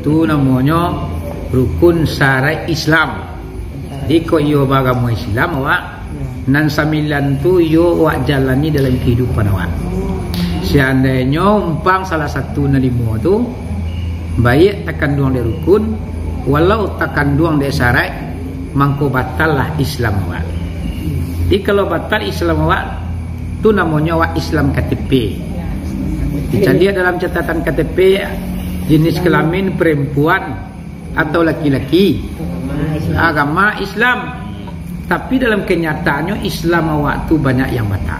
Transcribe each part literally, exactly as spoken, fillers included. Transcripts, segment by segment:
Tu namonyo rukun syaraik Islam. Jikok iyo baagamo Islam awak, nan sambilan tu iyo awak jalani dalam kahidupan awak. Seandainyo umpang salah satu nan limo tu, baiak takanduang dek rukun, walau takanduang dek syaraik, mangko batallah Islam awak. Jadi kalau batal Islam awak, tu namonyo awak Islam K T P. Dicaliak dalam catatan K T P, jenis kelamin perempuan atau laki-laki, agama Islam. Tapi dalam kenyataannyo Islam awak tu banyak yang batal.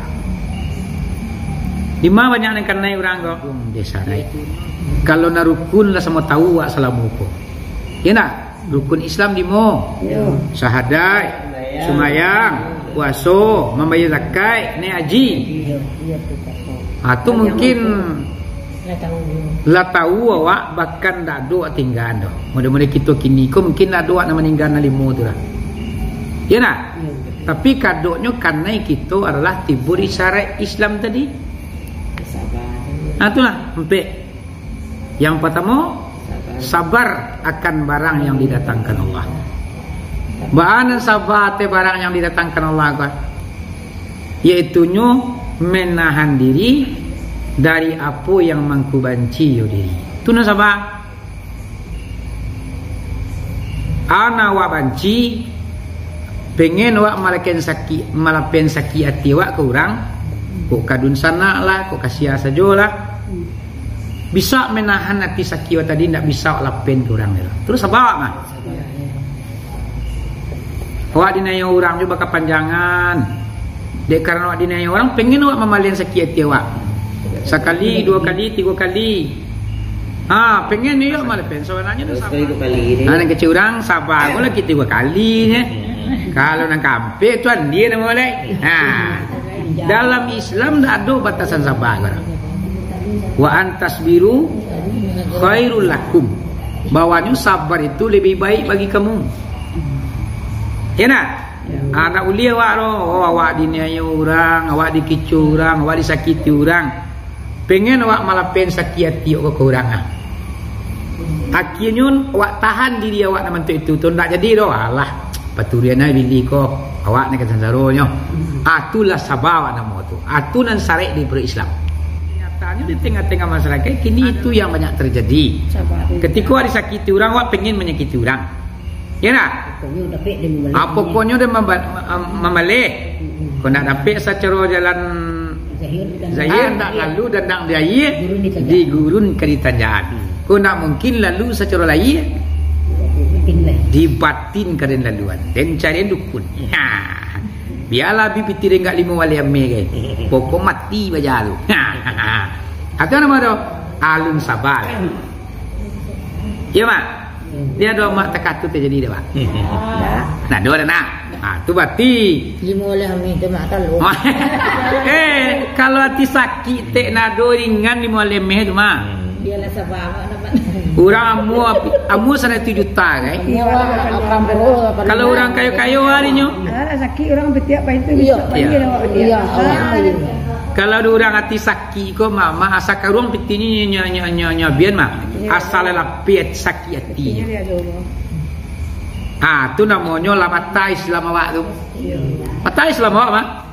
Dima banyak nan kanai urang ko? Dek syaraik. Kalau nan rukun lah samo tahu awak salamo ko. Iyo ndak? Rukun Islam limo. Iyo. Sahadaik, sumbayang, puaso, mambayia zakat, naiak haji. Iyo, iyo, tu cakap. Ha, tu mungkin lah tahu. Lah tahu awak, bahkan ndak ado awak tinggaan doh. Model-model kito kini ko mungkin ndak ado awak nan maninggaan nan limo tu lah. Iyo ndak? Iyo. Tapi kadoknyo kanai kito adolah tibo di syaraik Islam tadi. Sabar. Ha, itulah, ampek. Yang pertamo, sabar akan barang yang didatangkan Allah. Baa nan sabar ateh barang yang didatangkan Allah ko? Yaitunyo menahan diri dari apo yang mangko banci jo diri. Tu nan sabar. Anak awak banci, pengen awak malaken sakik, malapen sakik ati awak ka urang, kok ka dunsanak lah, kok ka sia sajo lah. Bisa menahan ati sakik awak tadi, ndak bisa awak lapen ka urang tu. Terus sabar awak mah. Awak diniayo urang jo bakapanjangan. Dek karano awak diniayo urang, pengen awak mamalian sakik ati awak. Sakali, duo kali, tigo kali. Ha, pengen ni awak malapen. Sabananyo tu sabar. Sekali dua kali ni. Ha, nan kecek urang, sabar ko lah kito tigo kali ni. Kalau nan kaampek tu, andia namo lai. Ha. Dalam Islam ndak ado batasan sabar ko. Wa antasbiru khairul lakum. Bahwanyo sabar itu lebih baik bagi kamu. Iyo ndak? Ah, ndak buliah awak tu. Oh, awak diniayo urang, awak dikicuah urang, awak disakiti urang. Pengen awak malapen sakik ati awak ka urang, ah. Akhirnyo awak tahan diri awak nan bantuak itu tu, ndak jadi doh. Alah, paturian ai bilih ko, awak nan ka sansaronyo. Ah, tu lah sabar awak namo tu. Ah, tu nan syaraik di Islam. Nyatanya di tengah-tengah masyarakat kini itu yang banyak terjadi. Sabar. Ketika awak disakiti urang, awak pengen manyakiti urang. Iyo ndak? Pokoknyo dapek dek mamaleh. Ah, pokoknyo dek mamba-, ma-, mamaleh. Mm-mm. Kok ndak dapek sacaro jalan zahir, zahir, ndak lalu dandang di aia, gurun di tanjaan. Di gurun ka di tanjaan. Mm. Kok ndak mungkin lalu sacaro lahia, di batin ka den laluan. Den carian dukun. Nah, bialah bi pitih ringgit limo baleh ameh, kan. Pokok mati baja tu. Atau namo tu? Alun sabar. Iyo, Mak? Dia doa mak takatu terjadi dah, Mak. Nah, doa dah nak. Ah, tu berarti. Limo baleh ameh tu, Mak, kalau. Eh, kalau ati sakik tek nado ringan limo baleh ameh tu, Mak. Bialah sabar, Mak, dapat. Urang amuah, amuah saratus juta, kan? Iyo, Mak. Kalau urang kayo-kayo arinyo. Ah, sakik urang betiak pain tu. Iyo. Iyo. Iyo. Kalau ada urang ati sakik ko, Mak, Mak, asa karuang pitinyo nyo, nyo, nyo, nyo, bian, Mak. Iyo. Asa lah lapeh sakik ati. Iyo, iyo, iyo. Ha, tu namonyo lah batal Islam awak tu. Iyo. Batal Islam awak, Mak.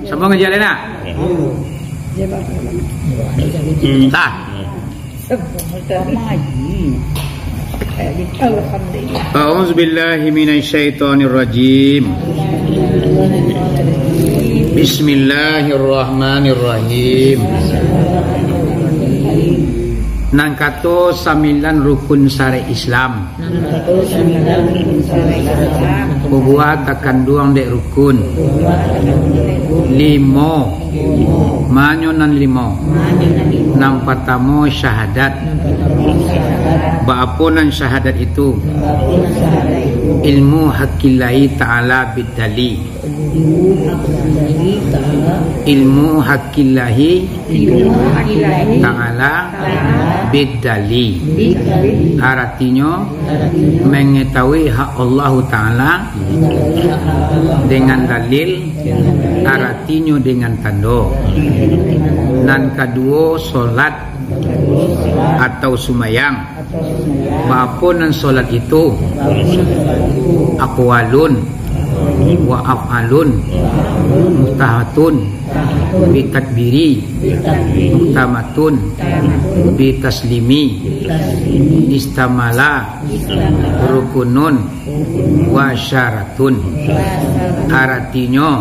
Sambung aja, Lena. Hmm. Sah. Alhamdulillah. A'udzubillahi minasyaitonirrajim. Bismillahirrahmanirrahim. Nan kato sambilan rukun syarek Islam. Nan kato sambilan rukun syarek Islam. Buah takanduang dek rukun. Buah takanduang dek rukun. Limo. Limo. Manyo nan limo? Manyo nan limo? Nan partamo syahadat. Nan partamo syahadat. Baapo nan syahadat itu? Baapo nan syahadat itu? Ilmu hakillahi ta'ala biddalil. Ilmu hakillahi ta'ala. Ilmu hakillahi ta'ala biddalil. Biddalil. Aratinyo, mangatahui hak Allahu Ta'ala dengan dalil, aratinyo dengan tando. Nan kaduo, solat atau sumbayang. Baapo nan solat itu? Aqwalun wa af'alun, muhtahatun bitakbiri, muhtamatun bitaslimi, istamala rukunun wa syaratun. Aratinyo,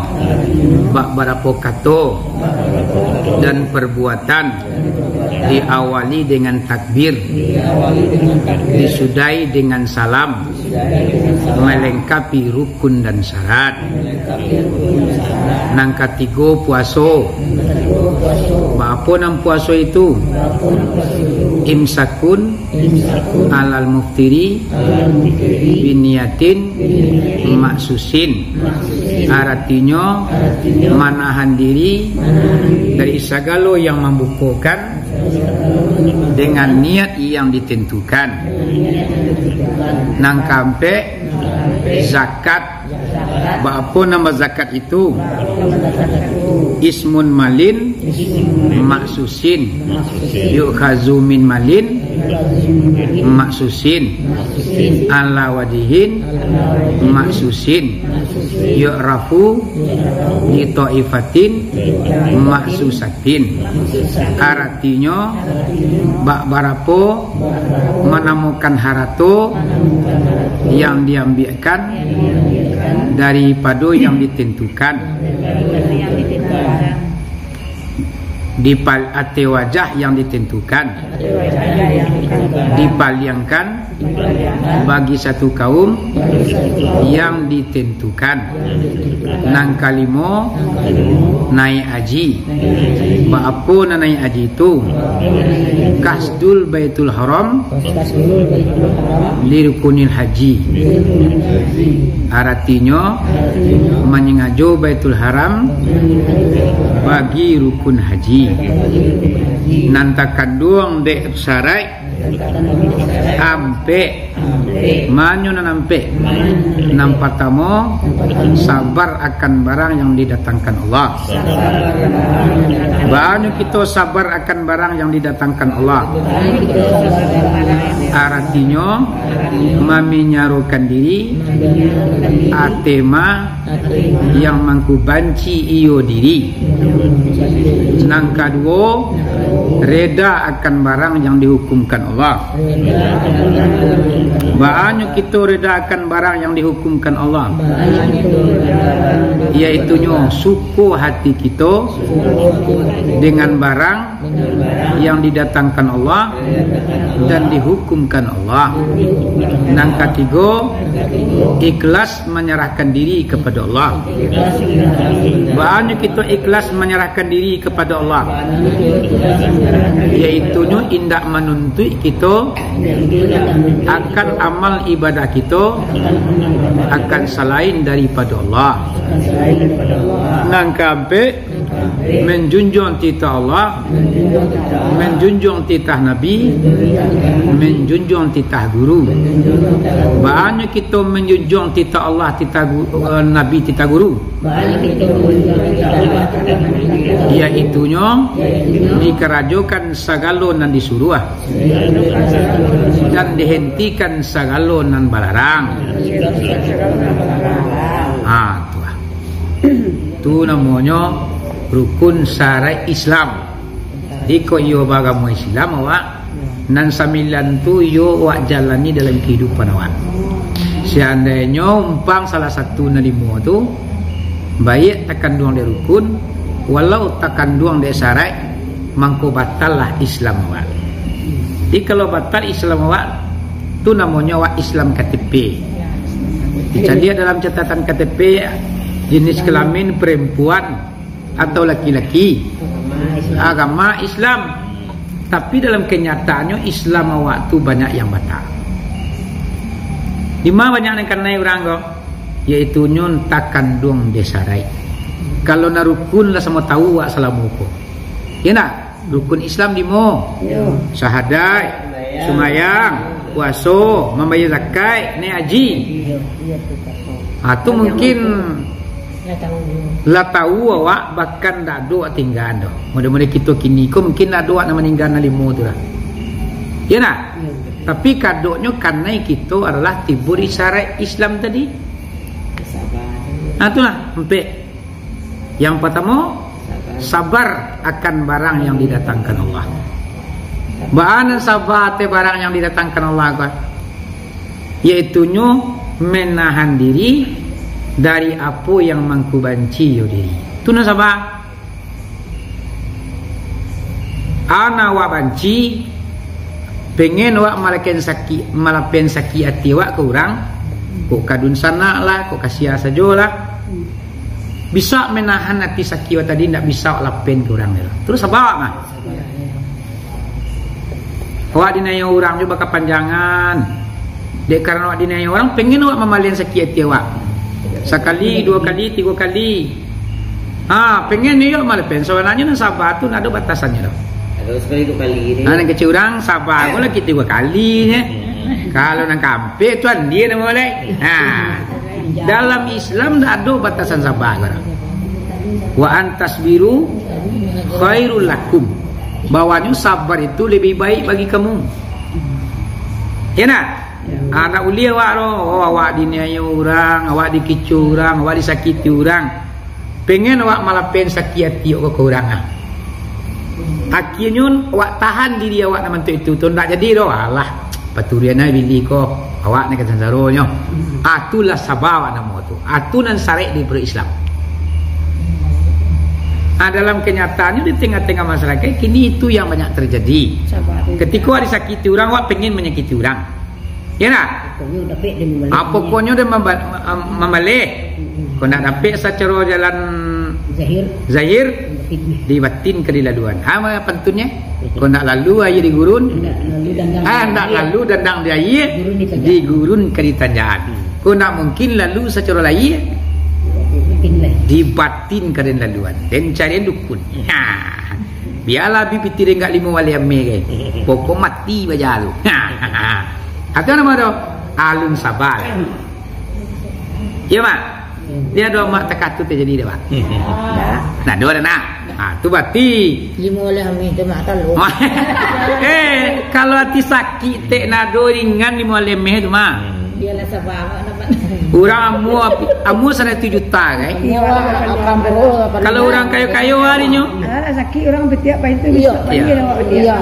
bak barapo kato dan perbuatan diawali dengan takbir, disudahi dengan salam, melengkapi rukun dan syarat. Nan katigo, puaso. Baapo nan puaso itu? Imsakun alal muftiri biniyatin maksusin. Aratinyo, manahan diri dari sagalo yang mambukokan dengan niat yang ditentukan. Nan kaampek, zakat. Baapo nan bazakat itu? Ismun malin maksusin, yu'khazu min malin maksusin, ala wajihin maksusin, yu'rafu li ta'ifatin maksusatin. Aratinyo, bak barapo manamukan harato yang diambiakan daripado yang ditentukan, di pal-, ateh wajah yang ditentukan, dipaliangkan bagi satu kaum yang ditentukan. Nan kalimo, naiak haji. Baapo nan naiak haji tu? Qasdul Baitul Haram li rukunil haji. Aratinyo, manyangajo Baitul Haram bagi rukun haji. Nan takanduang dek saraik ampek. Manyo nan ampek? Nan partamo, sabar akan barang yang didatangkan Allah. Banyo kito sabar akan barang yang didatangkan Allah. Aratinyo, maminyarokan diri ateh ma yang mangkubanci iyo diri. Nan kaduo, reda akan barang yang dihukumkan Allah. Banyo kito reda akan barang yang dihukumkan Allah, yaitunyo suko hati kito dengan barang yang didatangkan Allah dan dihukumkan Allah. Nan katigo, ikhlas manyarahkan diri kepada Allah. Banyo kito ikhlas manyarahkan diri kepada Allah, yaitunyo indak manuntuik kito akan amal ibadah kito akan salain daripado Allah. Nan kaampek, manjunjuang titah Allah, manjunjuang titah Nabi, manjunjuang titah guru. Banyo kito manjunjuang titah Allah, titah gu-, eh, Nabi, titah guru. Yaitunyo, dikarajokan sagalo nan disuruah, dan dihentikan sagalo nan balarang. Ha, tu lah. Tu namonyo rukun syarat Islam. Jadi, kok iyo baagamo Islam awak, nan sambilan tu iyo awak jalani dalam kahidupan awak. Seandainyo umpang salah satu nan limo tu, baiak takanduang dek rukun, walau takanduang dek syarat, mangko batal lah Islam awak. Jadi, kalau batal Islam awak, tu namonyo awak Islam K T P. Dicaliak dalam catatan K T P, jenis kelamin perempuan atau laki-laki, agama Islam. Tapi, dalam kenyataannyo, Islam awak tu banyak yang batal. Dima banyak nan kanai urang ko, yaitunyo takandung di saraik. Kalau nan rukun lah samo tahu awak salamo ko. Ya ndak? Rukun Islam limo. Yo. Sahadaik, sumayang, puaso, mambayar zakat, naik haji. Iyo, iyo tu, Pak. Ha, tu mungkin lah tahu. Lah tahu awak, bahkan ndak ado awak tinggaan doh. Model-model kito kini ko mungkin ndak ado awak nan maninggaan nan limo tu lah. Ya ndak? Iyo. Tapi kadoknyo kanai kito adalah tibo di syarat Islam tadi. Sabar. Ha, itulah, ampek. Yang pertama, sabar akan barang yang didatangkan Allah. Baa nan sabar ateh barang yang didatangkan Allah ko? Yaitunyo menahan diri dari apo yang mangkubanci jo diri. Tu nan sabar. Ana awak banci, pengen awak malaken sakik, malapen sakik ati awak ka urang, kok ka dunsanak lah, kok ka sia sajo lah. Bisa menahan ati sakik awak tadi, ndak bisa awak lapen ka urang tu. Terus sabar awak mah. Awak dinayo urang jo bakapanjangan. Dek karano awak dinayo urang, pengen awak mamalian sakik ati awak. Sakali, duo kali, tigo kali. Ha, pengen ni yo malapen. Sabananyo nan sabar tu ndak ado batasannyo doh. Kalau sakali duo kali ni. Ha, nan kecek urang sabar ko lagi tigo kali nyo. Kalau nan kaampek tu andia namo lai. Ha. Dalam Islam ndak ado batasan sabar ko. Wa antasbiru khairul lakum. Bahwanyo sabar itu lebih baik bagi kamu. Ya ndak? Ah, ndak ulih awak tu. Oh, awak diniayo urang, awak dikicuah urang, awak disakiti urang. Pengen awak malapen sakik ati awak ka urang, ah. Akhirnyo awak tahan diri awak nan bantuak itu tu, ndak jadi doh. Alah, paturian ai bilih ko, awak nan ka sansaronyo. Ah, itulah sabar awak namo tu. Ah, tu nan saraik di Islam. Ah, dalam kenyataannyo di tengah-tengah masyarakat kini itu yang banyak terjadi. Sabar. Ketiko awak disakiti urang, awak pengen manyakiti urang. Ya ndak? Pokoknyo dapek dia mambaleh. Ah, pokoknyo dia mamba-, ma-, mambaleh. Mm-mm. Kok ndak dapek sacaro jalan zahir, zahir, batin. Di batin ka dilaluan. Ha, ma pantunnyo? Kok ndak lalu aia di gurun? Ndak lalu dandang di aia. Ah, ndak lalu dandang di aia, gurun di tanjaan. Di gurun ka di tanjaan. Hmm. Kok ndak mungkin lalu sacaro lahia? Batin lai. Di batin ka den laluan. Den carian dukun. Ha. Bialah bi pitih den agak limo baleh ameh gai. Pokok mati baja tu. Atau namo tu? Alun sabar. Iyo, Mak? Dia ado mak takatu terjadi dah, Mak. Nah, nah, ado dah, nah. Ha, tu berarti. Limo baleh ameh tu, Mak, tolong. Eh, kalau ati sakik tek nado ringan limo baleh ameh tu, Mak. Bialah sabar, Mak, dapat. Urang amuah, amuah saratus juta, kan? Iyo, Mak. Kalau urang kayo-kayo arinyo. Alah, sakik urang petiak pain tu. Iyo. Iyo. Iyo.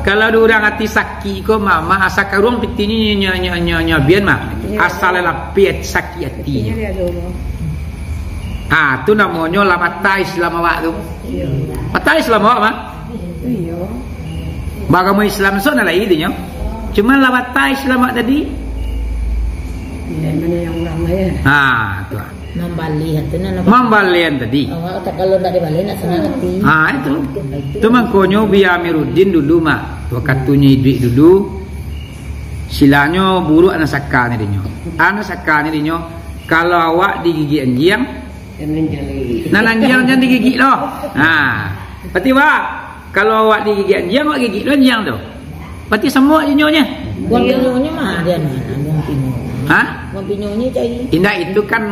Kalau ado urang ati sakik ko, Mak, Mak, asa karuang pitihnyo nyo, nyo, nyo, nyo, bian, Mak. Iyo. Asa lah lapeh sakik ati. Iyo, iyo, iyo. Ha, tu namonyo lah batal Islam awak tu. Iyo. Batal Islam awak, Mak? Iyo. Bagamo Islam so nan lain tu nyo. Cuma lah batal Islam awak tadi. Iyo, mano yang urang lah, ya. Ha, tu. Mambalian tu nan. Mambalian tadi. Awak tak, kalau ndak dibalian, ndak sanang ati. Ha, itu. Tu mangkonyo Buya Amiruddin dulu, Mak. Wakatunyo iduik dulu. Silanyo buruak anak sakanyo dinyo. Anak sakanyo dinyo, kalau awak digigik anjiang, nan anjiang jan digigik lo. Ha. Berarti, Wak, kalau awak digigik anjiang, awak gigik lo anjiang tu. Berarti samuak jinyo nyo. Buang pinyonyo mah ada, nah, buang pinyonyo. Ha? Buang pinyonyo cari. Indak, itu kan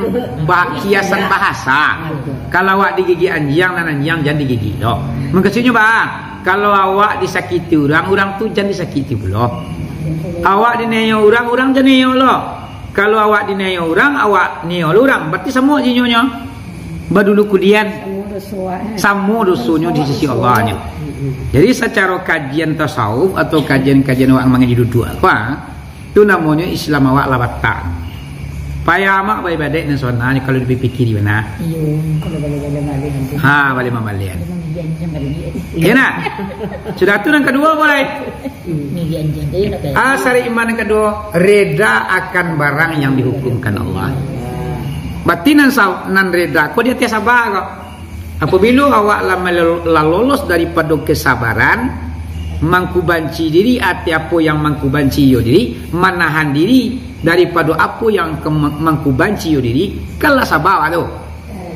ba-, kiasan bahasa. Kalau awak digigik anjiang, nan anjiang jan digigik lo. Mukasuiknyo, Bang, kalau awak disakiti urang, urang tu jan disakiti pulo. Awak diniayo urang, urang jan niayo lo. Kalau awak diniayo urang, awak niayo lo urang, berarti samuak jinyo nyo. Badulu kudian. Samo doso, eh. Samo dosonyo di sisi Allah nyo. Mm-mm. Jadi, sacaro kajian tasawuf atau kajian-kajian awak mangaji duduak, apa? Tu namonyo Islam awak lah batal. Payah amak baibadaik nan sonanyo kalau dipikiri bana. Iyo, kalau baliak-baliak maleh nanti. Ha, baliak mamalian. Kalau mamalian macam baliak. Iyo nah. Sudah tu nan kaduo, boleh. Ni dia anjing tadi nak kaya. Asari iman nan kaduo, reda akan barang yang dihukumkan Allah. Berarti nan sa-, nan reda ko di ateh saba ko. Apabilo awak lah malol-, lah lolos daripado kesabaran, mangkubanci diri ati apo yang mangkubanci iyo diri, manahan diri daripado apo yang ke-, mangkubanci iyo diri, kan lah saba awak tu.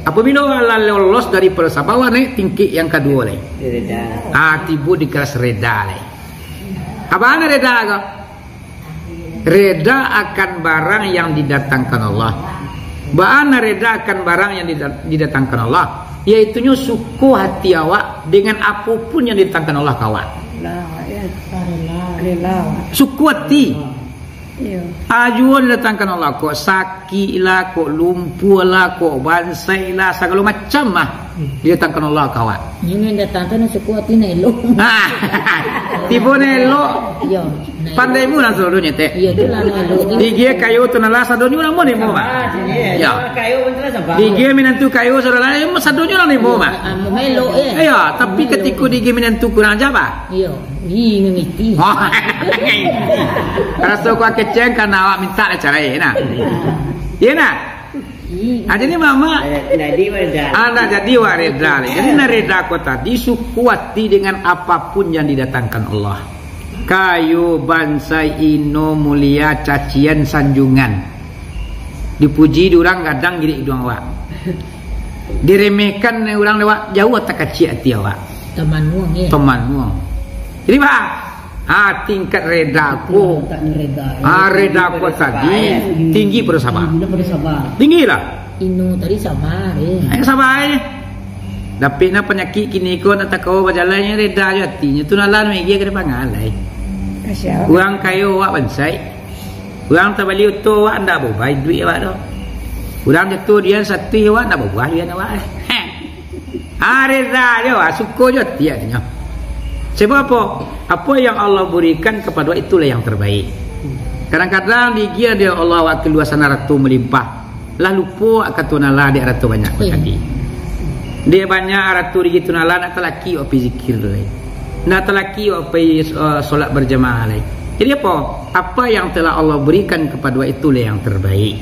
Apabilo lah lolos daripado saba, awak naiak tingkek yang kaduo lai. Reda. Ah, tibo di kelas reda lai. Apo nan reda ko? Reda akan barang yang didatangkan Allah. Baa nan reda akan barang yang dida-, didatangkan Allah, yaitunyo suko hati awak dengan apo pun yang didatangkan Allah ka awak. Rela, ya. Rela. Rela. Suko hati. Iyo. Ajuan didatangkan Allah ko, sakik lah, ko lumpuah lah, ko bansaik lah, sagalo macam lah didatangkan Allah ka awak. Ini yang datang tu nak suko hati nak elok. Ha. Tibo nak elok. Iyo. Pandai mu lah sadonyo, Tek. Iyo, tu lah nak elok. Digiah kayo tu nah lah sadonyo lah mau nimo, Mak. Iyo. Kayo pun tu lah sabar. Digiah minantu kayo sadonyo lah, sadonyo lah nimo, Mak. Ah, mau elok, ya. Iyo, tapi katiko digiah minantu kurang aja, bah. Iyo. Ih, ngingiti. Raso kuat keceng karena awak minta lah carai, nah. Iyo, nah. Ah, jadi, Mamak, ah, nak jadi awak reda lai. Jadi, nak reda ko tadi, suko hati dengan apapun yang didatangkan Allah. Kayo, bansaik, ino, mulia, cacian, sanjungan. Dipuji di urang, gadang girik iduang awak. Diremehkan urang lewat jauh, takaciak ati awak. Tamanuang, ya. Tamanuang. Jadi, bah, Ha, tingkat reda ko. Tingkat reda. Ha, reda ko tadi tinggi pado sabar. Tinggi pado sabar. Tinggi lah. Ino tadi sabar, eh. Eh, sabar, eh. Dapek nah panyakik kini ko, nak takao bajalan, reda jo atinyo. Tu nalan megia ka dipangalai. Masya Allah. Urang kayo awak bansaik. Urang tabali oto awak ndak babuah duit awak tu. Urang jatuah dian satuih awak ndak babuah dian awak. Heh. Ah, reda jo, ah, suko jo ati atinyo. Sebab apo? Apo yang Allah berikan kepada itulah yang terbaik. Kadang-kadang digiah dek Allah waktu luasan arato melimpah. Lah lupo kato nala dek arato banyak ko tadi. Dek banyak arato di gitu nala nak talaki awak pai zikir tu lai. Nak talaki awak pai, eh, solat berjamaah lai. Jadi apo? Apa yang telah Allah berikan kepada awak itulah yang terbaik.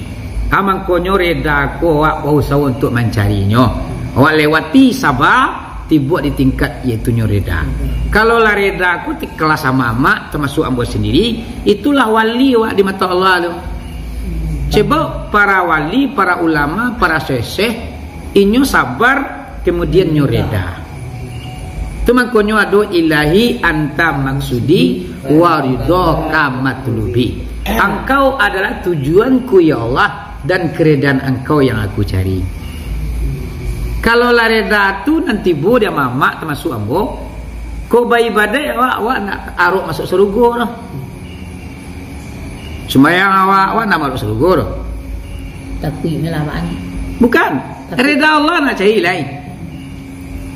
Ha, mangkonyo reda ko awak bausaho untuak mancarinyo. Awak lewati sabar, tibo di tingkat yaitunyo reda. Kalau lah reda ko ti kelas amak-amak, tamasuak ambo sendiri, itulah wali awak di mato Allah tu. Sebab para wali, para ulama, para syekh-syekh, inyo sabar, kemudian nyo reda. Tu mangkonyo ado, "Ilahi anta maksudi wa ridhoka matlubi." Angkau adalah tujuanku, ya Allah, dan keredaan Angkau yang aku cari. Kalau lah reda tu nan tibo di amak-amak, tamasuak ambo, ko baibadaik awak, awak nak arok masuak sarugo tu. Sumbayang awak, awak nak masuak sarugo tu. Tapi melamani. Bukan. Tapi reda Allah nak cari lain.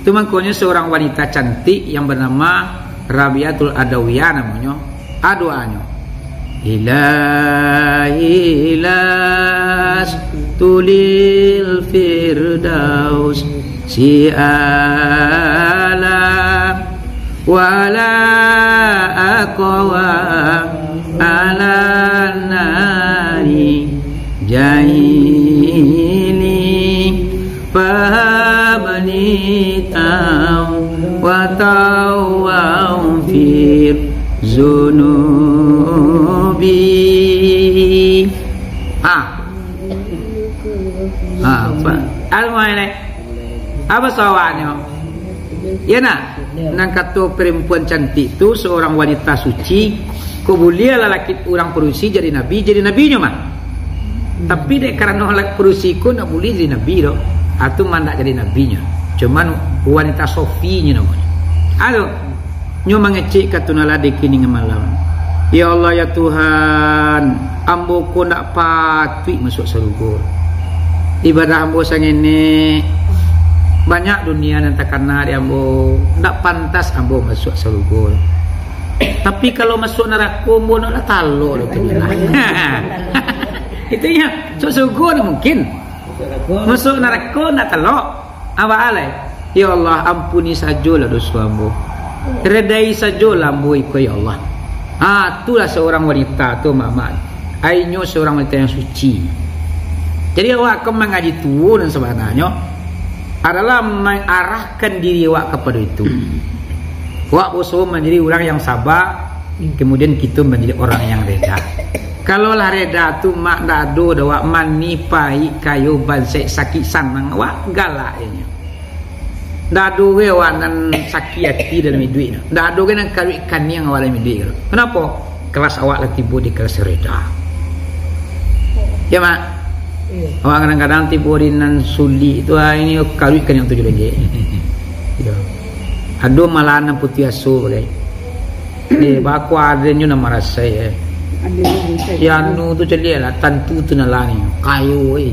Tu mangkonyo seorang wanita cantik yang bernama Rabiatul Adawiyah namonyo. A doanyo. Ilahi las tulil firdaus si ala wala aqwa ala nari jahili. Fahabli tau wa tawafir zunubi. Ha. Ha, apa? Apa sawahnyo? Ya nak? Nan kato perempuan cantik tu, seorang wanita suci, ko buliah lah laki urang padusi jadi nabi, jadi nabinyo mah. Tapi dek karano laki padusi ko ndak buliah jadi nabi doh. Ah, tu mah ndak jadi nabinyo. Cuman wanita sofinyo namonyo. Aduh. Nyo mangecek ka tu nala di kini malam. Ya Allah, ya Tuhan, ambo ko ndak patuik masuak sarugo. Ibadah ambo sangenek, banyak dunia nan takana di ambo, ndak pantas ambo masuak sarugo. Tapi kalau masuak narako, ambo ndak lah talok doh tu lah. Itu nyo, masuak surugo ndak mungkin. Masuak narako ndak talok. Apo lai? Ya Allah, ampuni sajolah doso ambo. Redai sajolah ambo iko, ya Allah. Ah, itulah seorang wanita tu, mamak. Ai, inyo seorang wanita yang suci. Jadi, awak ka mangaji tuo nan sabananyo adalah mengarahkan diri awak kapado itu. Awak bausaho manjadi urang yang saba, kemudian kito manjadi orang yang reda. Kalau lah reda tu, mak, ndak ado doh awak manih, pahik, kayo, bansaik, sakik, sanang, awak galak je nyo. Ndak ado ge awak nan sakik ati dalam iduik tu. Ndak ado ge nan karuik kaniang awak dalam iduik tu. Kenapo? Kelas awak lah tibo di kelas reda. Ya, Mak? Iya. Awak kadang-kadang tibo di nan sulik tu, ah, ini karuik kaniang tujuah ringgit. Ya. Ado malah nan putuih aso bagai. Eh, bako aden nyo nan marasai, eh. Aden nyo marasai. Si anu tu caliak lah, tantu tu nan lah ni. Kayo, eh.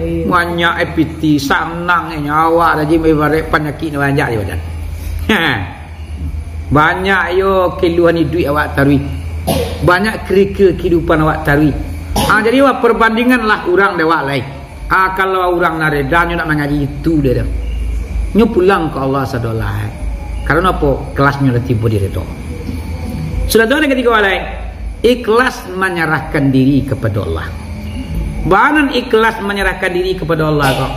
Banyak, eh, piti, sanang, eh, nyawa dah, jadi ibarat panyakik nan banyak di badan. Banyak yo keluhan iduik awak taruih. Banyak kerikil kehidupan awak taruih. Ah, jadi awak perbandinganlah urang dek awak lai. Ah, kalau urang nan reda nyo nak mangaji itu dia tu. Nyo pulang ka Allah sadolah. Karano apo? Kelasnyo lah tibo di redo. Sudah tu, nan katigo lai, ikhlas manyarahkan diri kapado Allah. Baa nan ikhlas manyarahkan diri kapado Allah ko?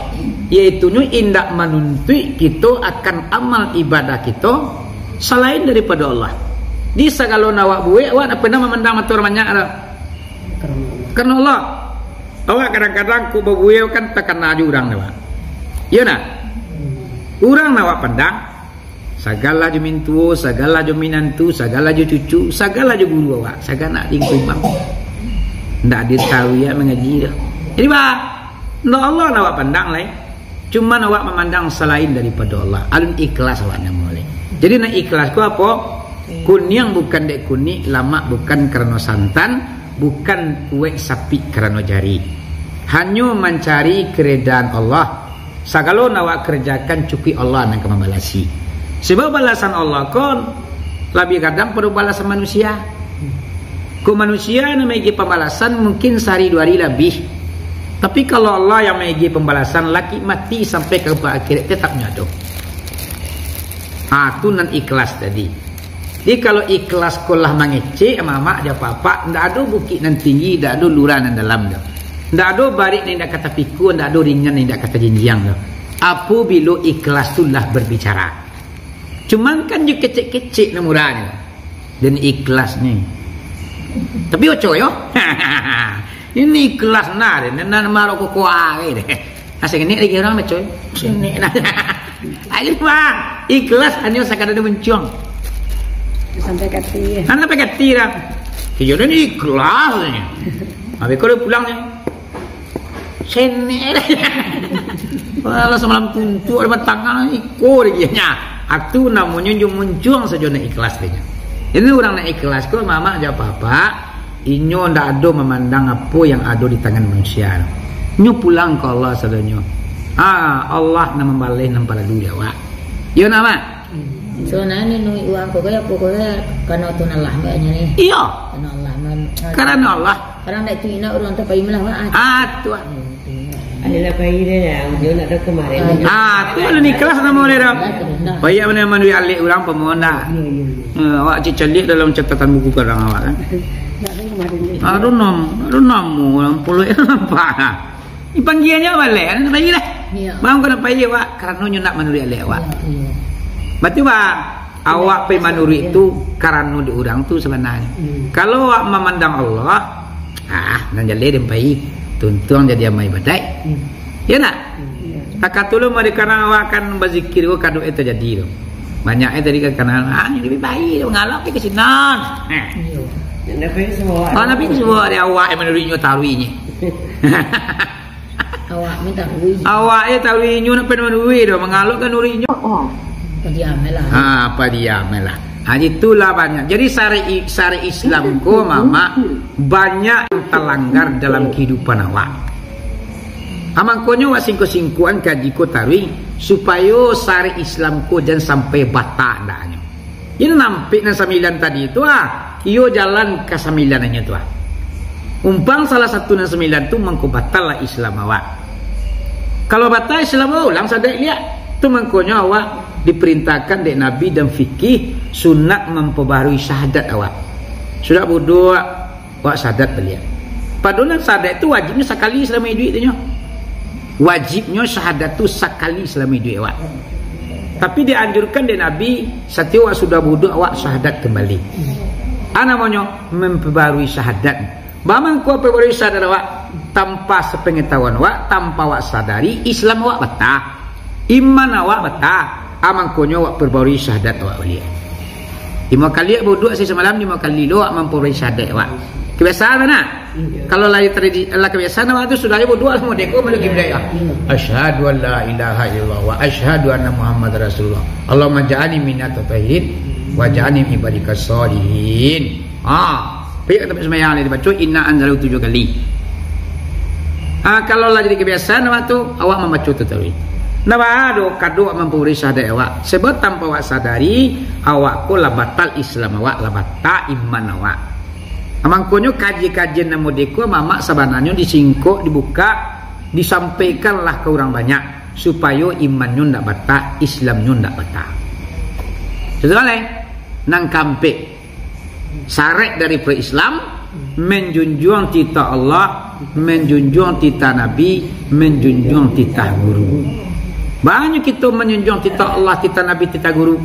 Yaitunyo indak manuntuik kito akan amal ibadah kito salain daripado Allah. Di sagalo nan awak buek, awak ndak pernah mamandang mato urang banyak doh. Karano Allah. Awak kadang-kadang kok babuek kan takana jo urang tu, Pak. Iyo nah? Urang nan awak pandang, sagalo jo mintuo, sagalo jo minantu, sagalo jo cucu, sagalo jo guru awak, sagalo anak dingkumbang. Ndak ado tahu yo mangaji doh. Jadi, Pak, ndak Allah nan awak pandang lai. Cuman awak mamandang salain daripado Allah. Alun ikhlas awak namo lai. Jadi, nan ikhlas ko apo? Kuniang bukan dek kunik, lamak bukan karano santan, bukan kuek sapik karano jari. Hanyo mancari keredaan Allah. Sagalo nan awak karajokan cukuik Allah nan ka mambalasi. Sabab balasan Allah ko labiah gadang pado balasan manusia. Ko manusia nan maigi pambalasan mungkin sahari duo hari labiah. Tapi kalau Allah yang maigi pambalasan, laki mati sampai ka akhirat tetap nyo ado. Ha, tu nan ikhlas tadi. Jadi kalau ikhlas ko lah mangecek, mamak jo apak-apak, ndak ado bukik nan tinggi, ndak ado lurah nan dalam tu. Ndak ado barek nan indak ka tapikua, ndak ado ringan nan indak ka tajinjiang tu. Apabilo ikhlas tu lah berbicara. Cuman kan jo kecek-kecek nan murah ni. Dan ikhlas ni. Tapi oco yo. Ini ikhlas nah, nan marok kokoa deh. Asa kenek lagi urang dah, coy. Kenek nah. Ayo, Bang. Ikhlas hanyo sakadar dia muncuang. Sampai ka ati, ya. Kan sampai ka ati dah. Kejadian ikhlas ni. Habis kau dah pulang ni. Senek dah. Walah, samalam tuntuk ada batang iko lagi nya. Atu namonyo nyo muncuang sajo nak ikhlas dia. Ini urang nak ikhlas ko mamak jo apak-apak. Inyo ndak ado mamandang apo yang ado di tangan manusia. Nyo pulang ka Allah sadonyo. Ah, Allah nan mambaleh nan paralu di awak. Iyo, nak, Mak? Sabananyo ni nuik urang ko kaya apo ko kaya, karano Tuhan Allah, Mbak, nyo ni. Iyo. Karano Allah, Mbak. Karano Allah. Karano ndak tu ina urang tu pai malah, Mbak. Ah, tu, ah. Hmm, tu, Mbak. Adalah pai dia, dia nak tu kemarin. Ah, tu alun ikhlas namo dia tu. Pai manuruik alek urang, pamo ndak? Iyo, iyo, iyo. Eh, awak cek caliak dalam catatan buku karang awak, kan? Ndak tu kemarin dia. Ado nam-, ado namo urang pulo yang nampak. Dipanggianyo baleh, kan? Pai lah. Iyo. Bang, kau nak pai, Wak? Karano nyo nak manuruik alek awak. Iyo, iyo. Berarti, Wak, awak pai manuruik tu karano di urang tu sabananyo. Hmm. Kalau awak mamandang Allah, ah, nan jaleh den pai, tuntuang jadi amal ibadaik. Hmm. Iyo ndak? Hmm. Takah tu lo mari karano awak kan bazikir ko kadok e tajadi tu. Banyak e tadi kan karano, ah, yang lebih baik tu, mangalak pai ka sinan. Nah. Iyo. Ndak pai suruah. Ah, ndak pai suruah dari awak yang manuruiknyo taruihnyo. Awak minta duit. Awak e taruihnyo nak pai manuruik tu, mangalak kan nuruiknyo. Oh. Padiam lah. Ha, padiam lah. Ha, itulah banyak. Jadi, syariat, syariat Islam ko, mamak, banyak yang talanggar dalam kehidupan awak. Ha, mangkonyo awak singkok-singkokan kaji ko taruih, supayo syariat Islam ko jan sampai batak andahnyo. Jadi, nampik nan sambilan tadi tu, ah, iyo jalan ka sambilan anyo tu, ah. Umpang salah satu nan sambilan tu, mangko batal lah Islam awak. Kalau batal Islam awak, ulang sahadaik liak. Tu mangkonyo awak diperintahkan dek Nabi dan fikih sunat mampabarui syahadat awak. Sudah buduak, awak syahadat baliak. Padahal nan syahadat tu wajibnyo sakali salamo iduik tu nyo. Wajibnyo syahadat tu sakali salamo iduik awak. Tapi dianjurkan dek Nabi, satiok awak sudah buduak, awak syahadat kembali. A namonyo mampabarui syahadat. Baa mangko pabarui syahadat awak? Tanpa sapangatahuan awak, tanpa awak sadari, Islam awak batal. Iman awak batal. A mangkonyo awak pabarui syahadat awak baliak. Limo kali awak buduak sahari samalam, limo kali lo awak mampabarui syahadat awak. Kabiasaan ma? Kalau lah tradisi, lah kabiasaan awak tu sudah buduak samo deko malu kiblat. Asyhadu an la ilaha illallah wa asyhadu anna Muhammad Rasulullah. Allahumma ja'alni minat tahirin wa ja'alni ibadikas sholihin. Ha, pai ka tampek sumbayang, dibaco inna anzalnahu tujuah kali. Ha, kalau lah jadi kabiasaan awak tu, awak mambaco tu taruih. Ndak baa doh, kado awak mampabarui syahadat awak. Sabab tanpa awak sadari, awak ko lah batal Islam awak, lah batal iman awak. Mangkonyo kaji-kajian nan modeko, mamak sabananyo disingkok, dibukak, disampaikanlah ka urang banyak, supayo imannyo ndak batal, Islamnyo ndak batal. Sudah lai? Nan kaampek. Syarat dari Islam, manjunjuang titah Allah, manjunjuang titah Nabi, manjunjuang titah guru. Banyak kito manjunjuang titah Allah, titah Nabi, titah guru.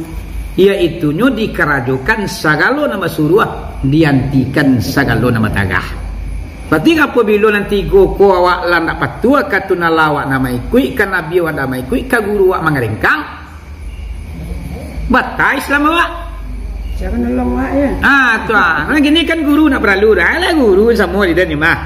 Yaitunyo dikarajokan sagalo nan basuruah, diantikan sagalo nan batagah. Berarti apabilo nan tigo ko awak lah ndak patuah ka tu nan lah awak ndak maikuik, ka Nabi awak ndak maikuik, ka guru awak mangarengkang, batal Islam awak. Siapa nolong awak, ya? Ah, tu ah. Nah, gini kan guru ndak paralu dah. Alah, guru samo di den ni mah.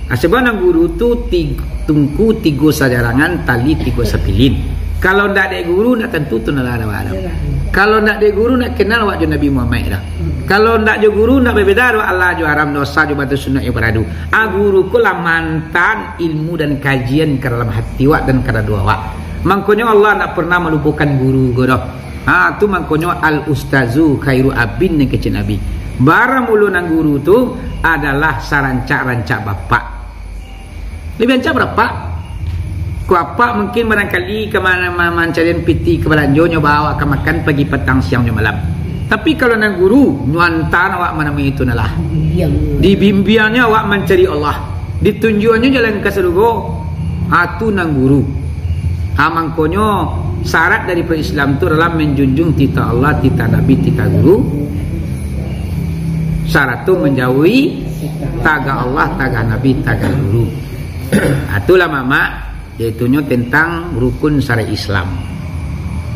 Ah, sebab nan guru tu ti-, tungku tigo sajarangan, tali tigo sapilin. Kalau ndak dek guru, ndak tantu tu nan lah awak ado. Iyalah. Kalau ndak dek guru, ndak kenal awak jo Nabi Muhammad dah. Hmm. Kalau ndak jo guru, ndak babeda doh halal jo haram, dosa jo batu, sunat jo fardu. Ah, guru ko lah maantaan ilmu dan kajian ka dalam hati awak dan ka dado awak. Mangkonyo Allah ndak pernah malupokan guru ko doh. Ha, tu mangkonyo al ustazu khairu abin nan kecek Nabi. Baramulo nan guru tu adalah sarancak-rancak bapak. Labiah rancak barapak. Ko apak mungkin barangkali ka ma-, ma-, mancarian pitih ka balanjo, nyo bawa ka makan pagi, patang, siang, jo malam. Tapi kalau nan guru, nyo antaan awak manamui itu nan lah. Dibimbiangnyo awak mancari Allah. Ditunjuaknyo jalan ka sarugo. Ha, tu nan guru. Ha, mangkonyo syarat dari Islam tu adalah manjunjuang titah Allah, titah Nabi, titah guru. Sarato manjauhi tagah Allah, tagah Nabi, tagah guru. Ha, itulah mamak, yaitunyo tentang rukun syariat Islam.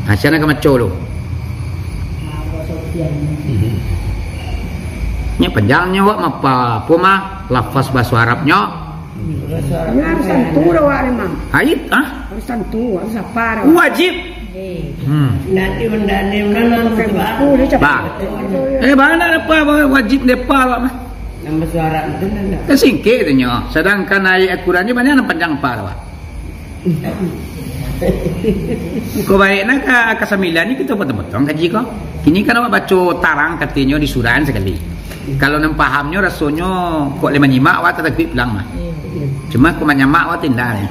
Ha, siapa nan ka maco lu? Nyo panjangnyo awak mapa, apo mah, lafaz bahaso Arabnyo. Ini harus tantu dah awak memang. Ait, ah? Harus tantu, harus apa dah awak. Wajib. Eh. Hmm. Nanti mendani, mendani, Pakai buku, dia cakap. Bah. Eh, bana apa wajib depa awak mah? Nama suara itu nanda. Kan singkek tu nyo. Sedangkan ayat Al-Quran ni banyak nan panjang apa awak. Ko baik nah ka, ka sambilan ni kito potong-potong kaji ko. Kini kan awak baco tarang katinyo di surah sakali. Kalau nan pahamnyo rasonyo kok lai manyimak awak tatakuik pulang mah. Cuma kok manyamak awak tu indak.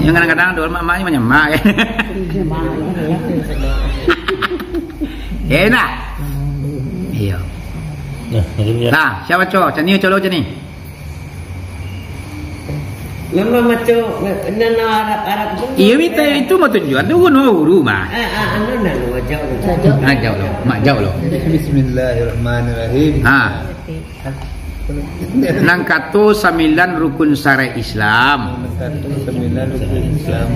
Yang kadang-kadang doh mak-mak ni manyamak. Enak. Iyo. Nah, siapa co? Cani co lo cani. Nama maco nan Arab-Arab tu? Iyo, mita itu mah tujuan tu, guru mah. Ah, ah, anu nan wajau. Wajau lo, majau lo. Bismillahirrahmanirrahim. Ha. Nan kato sambilan rukun syariat Islam. Nan kato sambilan rukun Islam.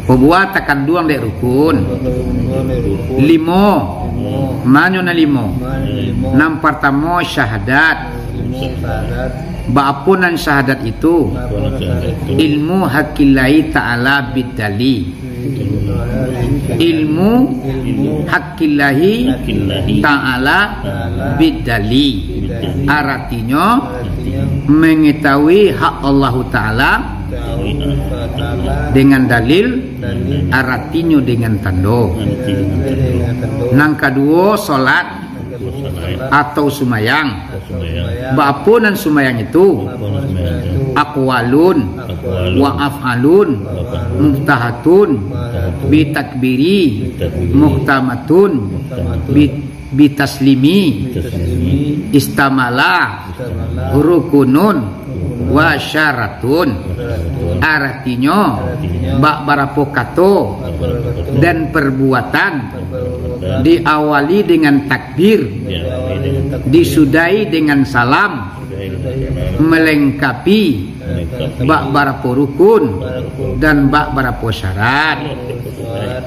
Babuah takanduang dek rukun. Babuah takanduang dek rukun. Limo. Limo. Manyo nan limo? Manyo nan limo? Nan partamo syahadat. Limo syahadat. Baapo nan syahadat itu? Baapo nan syahadat itu? Ilmu hakillahi ta'ala bidali. Ilmu hakillahi ta'ala bidali. Aratinyo, mengetahui hak Allahu Ta'ala dengan dalil, aratinyo dengan tando. Nan kaduo, salat. atau sumayang. Baapo nan sumayang itu? Aqwalun wa af'alun muftahatun bitakbiri muhtamatun bi-, bitaslimi istamala rukunun wa syaratun. Aratinyo, bak barapo kato dan perbuatan diawali dengan takbir, disudahi dengan salam, melengkapi bak barapo rukun dan bak barapo syarat.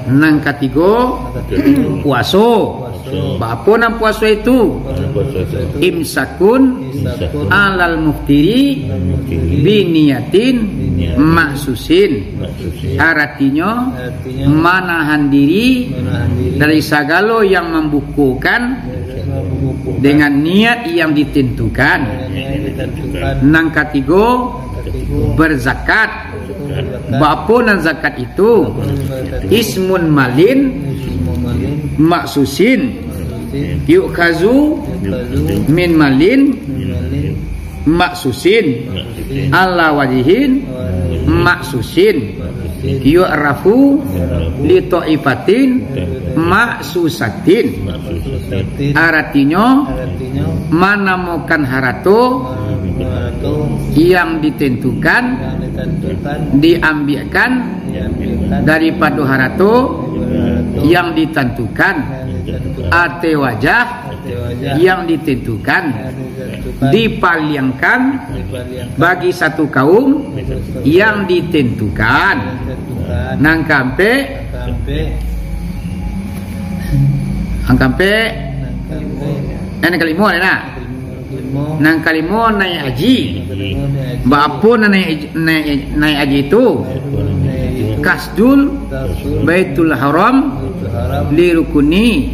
Nan katigo, puaso. Baapo nan puaso itu? Imsakun alal muftiri biniyatin maksusin. Aratinyo, manahan diri dari sagalo yang mambukokan dengan niat yang ditentukan. Nan katigo, berzakat. Baapo nan zakat itu? Ismun malin maksusin, yu'khazu min malin maksusin, ala wajihin maksusin, yu'rafu li ta'ifatin maksusatin. Aratinyo, manamokan harato yang ditentukan, diambiakan daripado harato yang ditentukan, ateh wajah yang ditentukan, dipaliangkan bagi satu kaum yang ditentukan. Nan kaampek, nan kaampek, eh, nan kalimo, nah. Nan kalimo, naiak haji. Baapo nan naiak, naiak, naiak haji tu? Kasdul Baitul Haram li rukuni.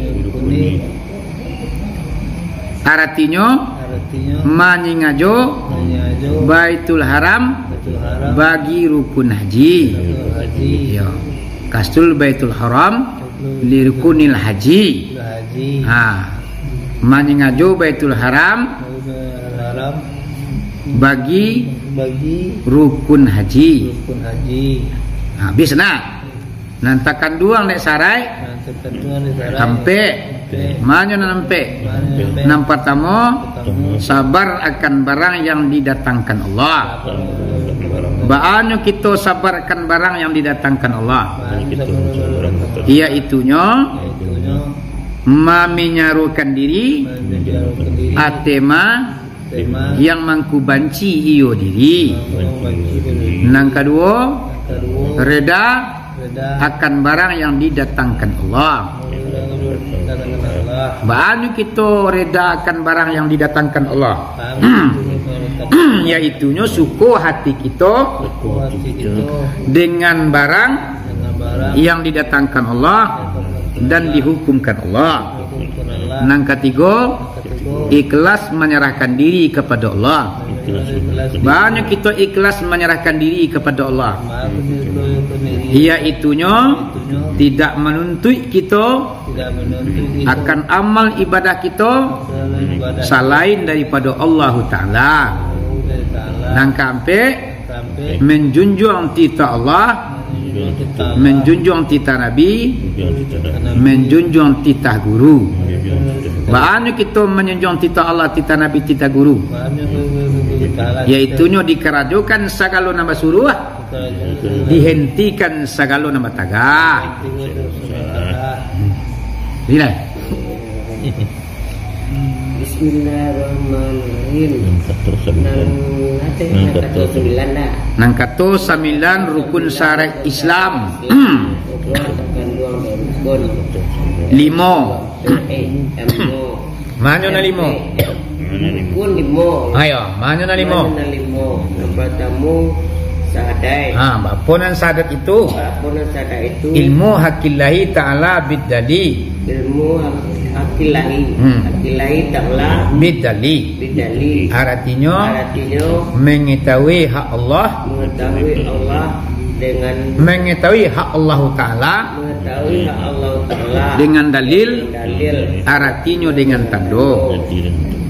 Aratinyo, manyingajo Baitul Haram bagi rukun haji. Yo. Kasdul Baitul Haram li rukunil haji. Ha. Manyingajo Baitul Haram bagi rukun haji. Ha, habis nah. Nan takanduang dek saraik, ampek. Manyo nan ampek? Nan partamo, sabar akan barang yang didatangkan Allah. Baanyo kito sabar akan barang yang didatangkan Allah? Yaitunyo, maminyarokan diri ateh ma yang mangkubanci iyo diri. Nan kaduo, reda akan barang yang didatangkan Allah. Baanyo kito reda akan barang yang didatangkan Allah? Yaitunyo, suko hati kito dengan barang yang didatangkan Allah dan dihukumkan Allah. Nan katigo, ikhlas manyarahkan diri kapado Allah. Baanyo kito ikhlas manyarahkan diri kapado Allah? Yaitunyo, tidak manuntuik kito akan amal ibadah kito salain daripado Allahu Ta'ala. Nan kaampek, menjunjuang titah Allah, menjunjuang titah Nabi, menjunjuang titah guru. Baanyo kito manjunjuang titah Allah, titah Nabi, titah guru? Yaitunyo, dikarajokan sagalo nan basuruah, dihentikan sagalo nan batagah. Bila? Bismillahirrahmanirrahim. Nan kato sambilan. Nan, nan kato sambilan dah. Nan kato sambilan rukun syarat Islam. Limo. Eh, limo. Manyo nan limo? Rukun limo. Ayo, manyo nan limo? Manyo nan limo? Nan partamo, syahadat. Ha, apo nan syahadat itu? Apo nan syahadat itu? Ilmu hakillahi ta'ala biddali. Ilmu hak-, hakillahi. Hmm. Hakillahi ta'ala. Biddali. Biddali. Aratinyo, aratinyo, mengetahui hak Allah. Mengetahui Allah dengan, mengetahui hak Allahu Ta'ala. Tahu hak Allah Taala. Dengan dalil, dalil. Aratinyo dengan tando.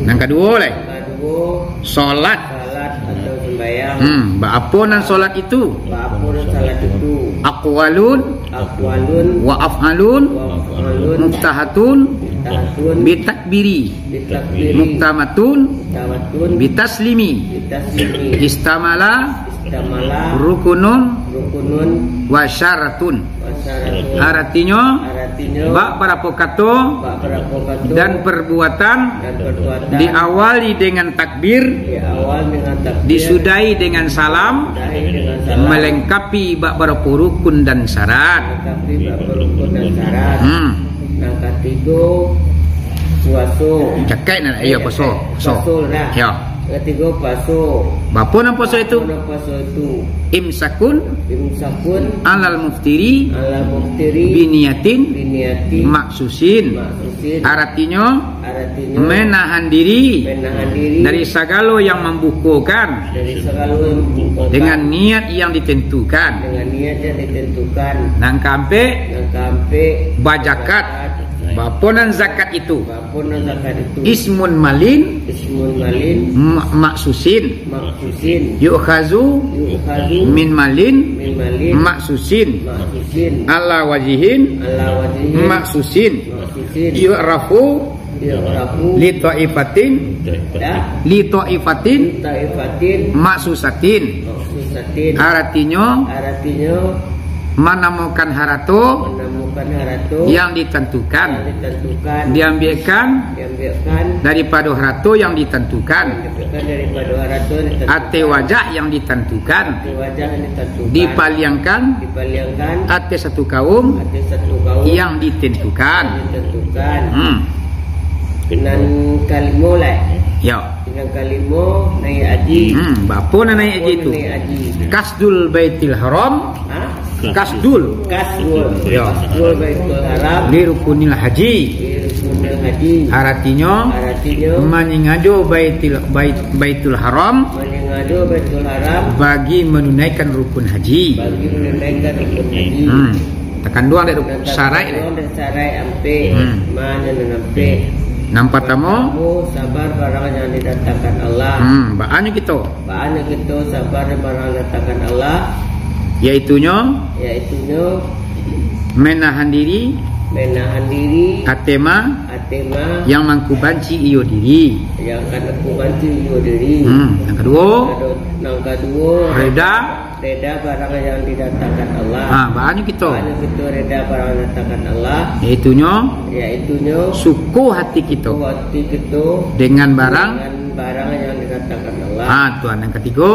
Nan kaduo lai. Kaduo, Salat. Salat atau sembahyang. Hmm, baapo nan salat itu? Baapo nan salat itu? Aqwalun. Aqwalun. Wa af'alun. Wa af'alun. Muftahatun. Muftahatun. Bitakbiri. Bitakbiri. Muktamatun. Muktamatun. Bitaslimi. Bitaslimi. Istamala. Istamala. Rukunun. Rukunun. Wa syaratun. Wa syaratun. Aratinyo, aratinyo, bak barapo kato, bak barapo kato, dan perbuatan, dan perbuatan, diawali dengan takbir, diawali dengan takbir, disudahi dengan salam, disudahi dengan salam, melengkapi bak barapo rukun dan syarat. Melengkapi bak barapo rukun dan syarat. Hmm. Nan katigo, puaso. Cakek nan, iyo, puaso. Puaso. Puaso lah. Yo. Katigo, puaso. Baapo nan puaso itu? Baapo nan puaso itu? Imsakun. Imsakun. Alal muftiri. Alal muftiri. Biniyatin. Biniyatin. Maksusin. Maksusin. Aratinyo, aratinyo, menahan diri, menahan diri, dari sagalo yang mambukokan, dari sagalo yang mambukokan, dengan niat yang ditentukan. Dengan niat yang ditentukan. Nan kaampek, nan kaampek, bazakat. Bazakat. Baapo nan zakat itu? Baapo nan zakat itu? Ismun malin. Ismun malin. Ma-, maksusin. Maksusin. Yu'khazu. Yu'khazu. Min malin. Min malin. Maksusin. Maksusin. Ala wajihin. Ala wajihin. Maksusin. Maksusin. Yu'rafu. Yu'rafu. Li ta'ifatin. Dah. Li ta'ifatin. Li ta'ifatin. Maksusatin. Maksusatin. Aratinyo, aratinyo, manamokan harato, manamokan harato, yang ditentukan, yang ditentukan, diambiakkan, diambiakkan, daripado harato yang ditentukan, diambiakkan daripado harato yang ditentukan, ateh wajah yang ditentukan, ateh wajah yang ditentukan, dipaliangkan, dipaliangkan, ateh satu kaum, ateh satu kaum, yang ditentukan. Yang ditentukan. Hmm. Nan kalimo lai. Yo. Nan kalimo, naiak haji. Hmm, baapo nan naiak haji tu? Naiak haji. Kasdul Baitil Haram. Ha? Kasdul. Kasdul. Yo. Kasdul Baitul Haram. Li rukunil haji. Li rukunil haji. Aratinyo, aratinyo, maningajo Baitil, Bait-, Baitul Haram. Maningajo Baitul Haram. Bagi manunaikan rukun haji. Bagi manunaikan rukun haji. Hmm. Takanduang dek rukun, syarat dek. Takanduang dek syarat ampek. Hmm. Ma nan ampek? Nan partamo. Partamo, sabar barang yang didatangkan Allah. Hmm, baa nyo kito? Baa nyo kito sabar barang didatangkan Allah? Yaitunyo. Yaitunyo. Menahan diri. Menahan diri. Ateh ma. Ateh ma. Yang mangkubanci iyo diri. Yang ka mangkubanci iyo diri. Hmm, nan kaduo. Nan kaduo. Reda. Reda barang yang didatangkan Allah. Ha, baa nyo kito? Baa nyo kito reda barang yang didatangkan Allah? Yaitunyo, yaitunyo, suko hati kito, suko hati kito, dengan barang, dengan barang yang didatangkan Allah. Ha, tu nan katigo.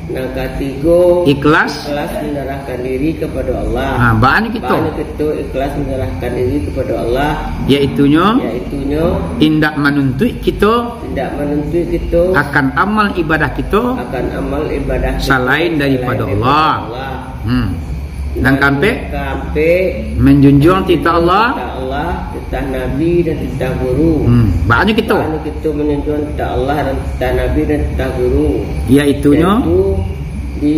Nan katigo, ikhlas, ikhlas menyerahkan diri kepada Allah. Ha, baa nyo kito? Baa nyo kito ikhlas menyerahkan diri kepada Allah? Yaitunyo, yaitunyo, indak manuntuik kito, indak manuntuik kito, akan amal ibadah kito, akan amal ibadah kito, salain daripado Allah. Salain daripado Allah. Hmm. Nan kaampek, kaampek, menjunjuang titah Allah, titah Allah, titah Nabi dan titah guru. Hmm. Baa nyo kito? Baa nyo kito menjunjuang titah Allah dan titah Nabi dan titah guru? Yaitunyo, yaitu, di,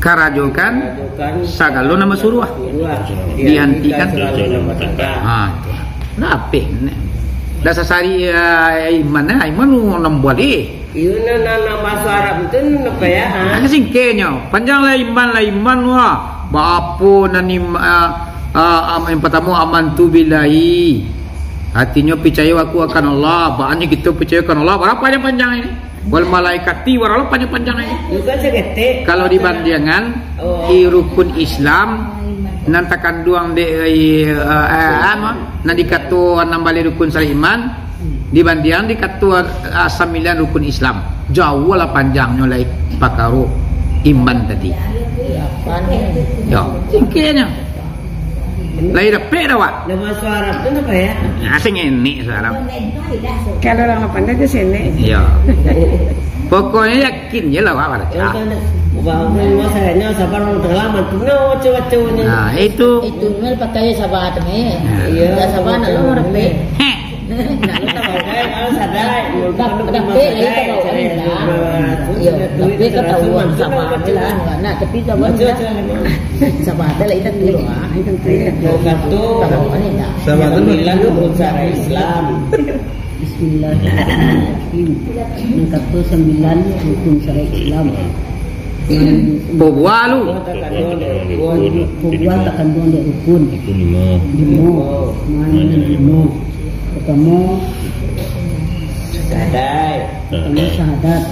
karajokan, karajokan sagalo nan basuruah. Basuruah. Dihentikan. Dihentikan sagalo nan basuruah. Ha, tu. Rapih, nek. Dah sasari, ah, iman, ah, iman nan buliah. Iyo, nan, nan, nan bahaso Arab tu, nan apo yo, ha? Nah, singkeknyo, panjang lah iman, lah iman, wah. Baapo nan im-, ah, ah, am-, yang partamo, "Amantu billahi." Artinyo, picayo aku akan Allah. Baa nyo kito picayo akan Allah. Bara panjang-panjang ini? "Wal malaikati," bara panjang-panjang ini? Bukan saketek. Kalau dibandingkan, oh, di rukun Islam, nan takanduang di, eh, eh, eh, anu, nan dikato anam baleh rukun sahih iman, dibandingkan dikato, ah, sambilan rukun Islam. Jauh lah panjangnyo lai pakaro iman tadi. Yo, singkeknyo. Lai dapek dah, Wak? Lah, bahaso Arab tu apo yo? Asing ini bahaso Arab. Kalau urang pandai tu sini. Yo. Pokoknyo yakin je lah, Wak, baca. Wah, wah, sabananyo sabar urang tengah, mantu nah, waco-waco ni. Nah, itu. Itu memang pakai sabar tu ni. Nah. Iyo. Dah sabar, nak lama, Rep. Heh. Nak lama, Rep. Tapi lah, itu tahu, kan, lah. Iyo, tapi ketahuan sama je lah. Nah, tapi sama je lah. Sama je lah, itu tahu, ah. Itu tahu, ah. Sama je lah. Sembilan rukun syariat Islam. Bismillahirrahmanirrahim. Yang kata sembilan rukun syariat Islam. Pokok lu. Pokok takanduang dari rukun. Limo. Limo. Mana limo? Pertama, syahadat. Pertama, syahadat.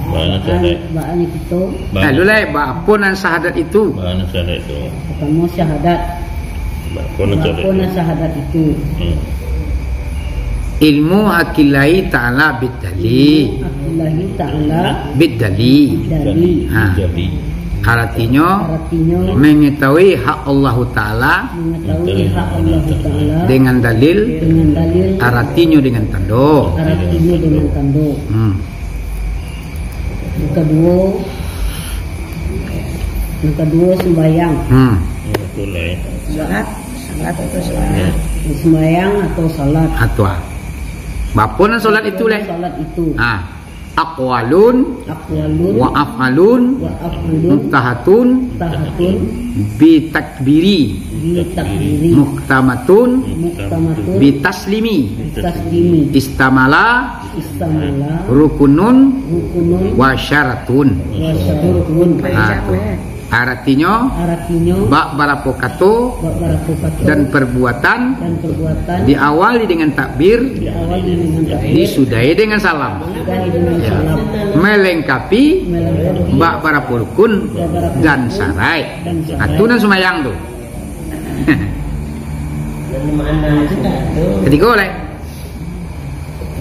Bana syahadat. Bana kita. Bana. Eh, lu lai, ba-, apo nan syahadat itu? Bana syahadat itu. Pertama, syahadat. Ba-, apo nan syahadat itu? Ba-, apo nan syahadat itu? Hmm. Ilmu hakillahi ta'ala biddalil. Ilmu hakillahi ta'ala biddalil. Biddalil. Ha. Biddalil. Aratinyo, aratinyo, mengetahui hak Allahu Ta'ala, mengetahui hak Allahu Ta'ala dengan dalil, dengan dalil, aratinyo dengan tando. Aratinyo dengan tando. Hmm. Yang kaduo, yang kaduo, sembahyang. Hmm. Salat, salat atau sembahyang? Sembahyang atau salat? Atau, ah. Ba apo nan salat itu, leh? Salat itu. Ah. Aqwalun, aqwalun, wa af'alun, wa af'alun, muftahatun, muftahatun, bitakbiri, bitakbiri, muhtamatun, muhtamatun, bitaslimi, bitaslimi, istamala, istamala, rukunun, rukunun, wa syaratun, wa syaratun. Ha, tu. Aratinyo, aratinyo, bak barapo kato, bak barapo kato, dan perbuatan, dan perbuatan, diawali dengan takbir, diawali dengan takbir, disudahi dengan salam. Sudahi dengan salam. Melengkapi, melengkapi, bak barapo rukun, bak barapo rukun, dan syarat. Dan syarat. Nah, tu nan sumbayang tu. Katigo, leh.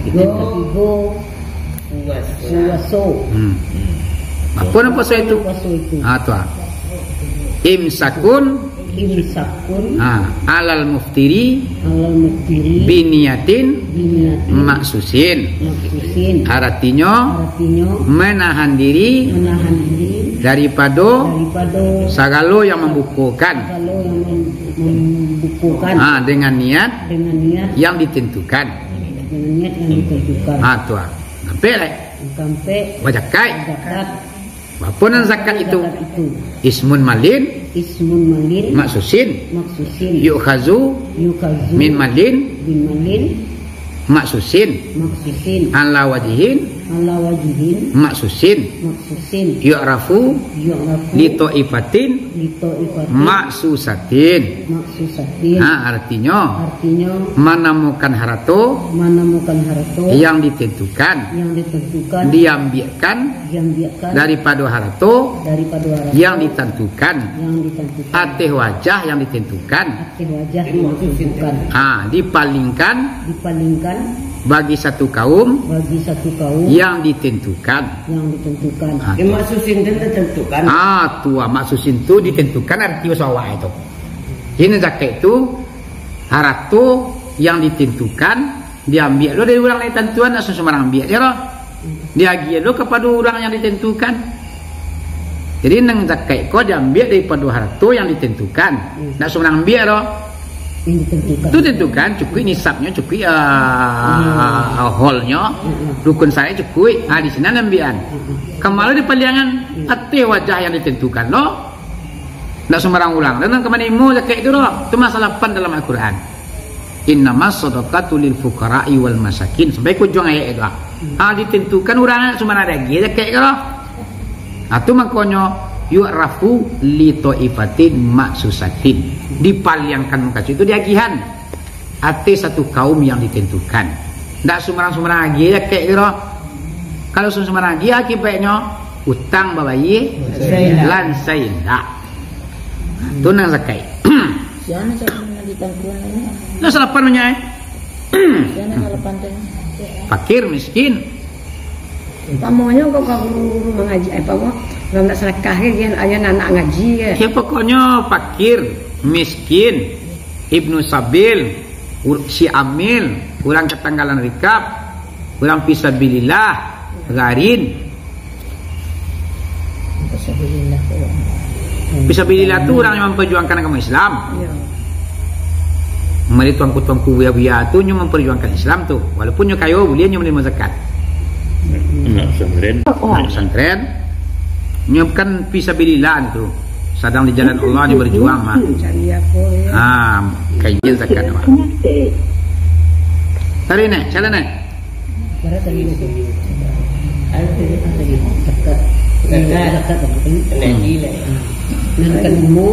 Katigo, puaso. Hmm. Apo nan puaso itu? Puaso itu. Ah, tu, ah. Imsakun. Imsakun. Ah, alal muftiri. Alal muftiri. Biniyatin. Biniyatin. Maksusin. Maksusin. Aratinyo, aratinyo, menahan diri, menahan diri, daripado, daripado, sagalo yang mambukokan. Sagalo yang mem-, membukokan. Ah, dengan niat, dengan niat, yang ditentukan. Dengan niat yang ditentukan. Ah, tu, ah. Sampai, leh. Sampai. Bazakat. Bazakat. Apo nan zakat itu? Zakat itu. Ismun malin. Ismun malin. Maksusin. Maksusin. Yu'khazu. Yu'khazu. Min malin. Min malin. Maksusin. Maksusin. Ala wajihin. Ala wajihin. Maksusin. Maksusin. Yu'rafu. Yu'rafu. Lito'ifatin. Lito'ifatin. Maksusatin. Maksusatin. Nah, aratinyo, aratinyo, manamukan harato, manamukan harato, yang ditentukan, yang ditentukan, diambiakkan, diambiakkan, daripado harato, daripado harato, yang ditentukan, yang ditentukan, ateh wajah yang ditentukan, ateh wajah yang ditentukan. Ha, dipalingkan, dipalingkan, bagi satu kaum, bagi satu kaum, yang ditentukan. Yang ditentukan. Ha, tu. Maksusin tu ditentukan. Ah, tu, ah, maksusin tu ditentukan arati baso awak itu. Ini zakat tu, harato yang ditentukan, diambiak lo dari urang nan ditentukan, dak sumbarang ambiak je lo. Diagiah lo kapado urang yang ditentukan. Jadi, nan zakat ko diambiak daripado harato yang ditentukan. Hmm. Dak sumbarang ambiak lo. Yang ditentukan. Tu tentukan, cukuik nisabnyo, cukuik, ah, hmm, ah, holnyo, hmm, rukun syariat cukuik. Ah, di sinan ambiakan. Hmm. Kama lo dipaliangan, hmm, ateh wajah yang ditentukan lo. Ndak sumbarang urang. Dan nan ka manarimo zakat tu doh. Tu masalah pan dalam Al-Quran. Innamas shadaqatu lil fuqara'i wal masakin. Sampai ka ujuang ayat itu, ah. Hmm. Ah, ditentukan urang sumbarang diagiah zakat tu doh. Ah, tu makonyo, yu'rafu li ta'ifatin maksusatin. Dipaliangkan mukasuik tu diagihan. Ateh satu kaum yang ditentukan. Ndak sumbarang-sumbarang agiah zakat tu doh. Kalau sumbarang agiah, akibatnyo utang babayia, lansai indak. Tu nan zakat. Siapa nan ditentukan ini? Nah, salapan banyak, eh. Siapa nan salapan tu? Fakir, miskin. Pamonyo kau ka guru-guru mangaji, eh, pamo, kalau ndak sadakah ke, dia aja anak ngaji ke? Ya, pokoknyo fakir, miskin, ibnu sabil, ur-, si amil, urang katanggalan rikab, urang fisabilillah, gharin. Fisabilillah tu urang yang memperjuangkan agama Islam. Ya. Mari tuangku-tuangku buya-buya tu nyo mamparjuangkan Islam tu. Walaupun nyo kayo, buliah nyo manarimo zakat. Anak pesantren. Anak pesantren. Nyo kan fisabilillah tu. Sadang di jalan Allah, nyo barjuang mah. Ha, kajian zakat awak. Tarik, Nek, jalan, Nek. Nan kalimo,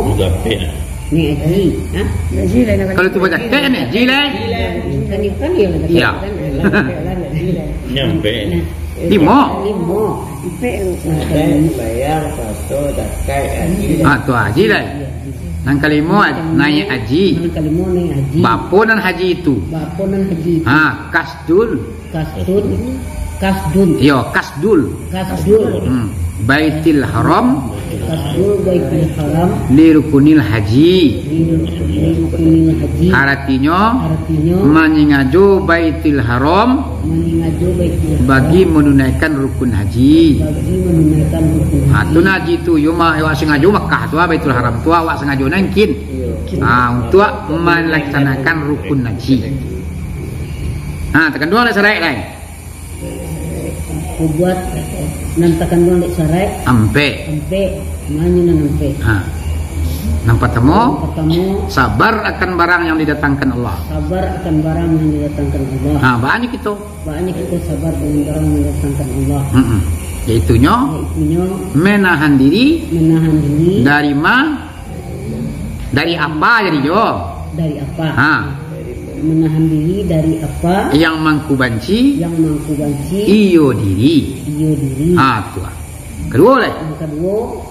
Ni Aji. Ha? Aji lain. Kalau tu baca, "Kek ni, Aji lain." Kan ni, kan ni lah. Ya. Kan ni lah. Nyampe. Nah, limo. Limo. Ampek. Ado sumbayang, puaso, zakat, aji. Ah, tu aji lain. Nan kalimo, naiak aji. Nan kalimo, naiak aji. Bapo nan haji itu? Bapo nan haji itu? Ha, kasdul. Kasdun, kasdun. Yo, kasdul. Kasdul. Hmm. Baitil Haram. Kasdul Baitil Haram. Li rukunil haji. Li ru-, li rukunil haji. Aratinyo, aratinyo, manyingajo Baitil Haram. Manyingajo Baitil Haram. Bagi manunaikan rukun haji. Bagi manunaikan rukun haji. Ha, tu nah haji tu, yo mah, awak sangajo Makkah tu, ah, Baitil Haram tu, awak sangajo naikin. Iyo. Ha, untuak malaksanakan rukun haji. Ha, takanduang dek saraik lai. Buat nan takanduang dek saraik. Ampek. Ampek. Manyo nan ampek? Ha. Nan partamo, nan partamo, sabar akan barang yang didatangkan Allah. Sabar akan barang yang didatangkan Allah. Ha, baa nyo kito? Baa nyo kito sabar dengan barang yang didatangkan Allah? Mm-mm. Yaitunyo, yaitunyo, menahan diri, menahan diri, dari ma-, dari apa jadi jo? Dari apa? Ha. Menahan diri dari apa? Yang mangku banci. Yang mangku banci. Iyo diri. Iyo diri. Ha, tu lah. Kaduo lai. Yang kaduo.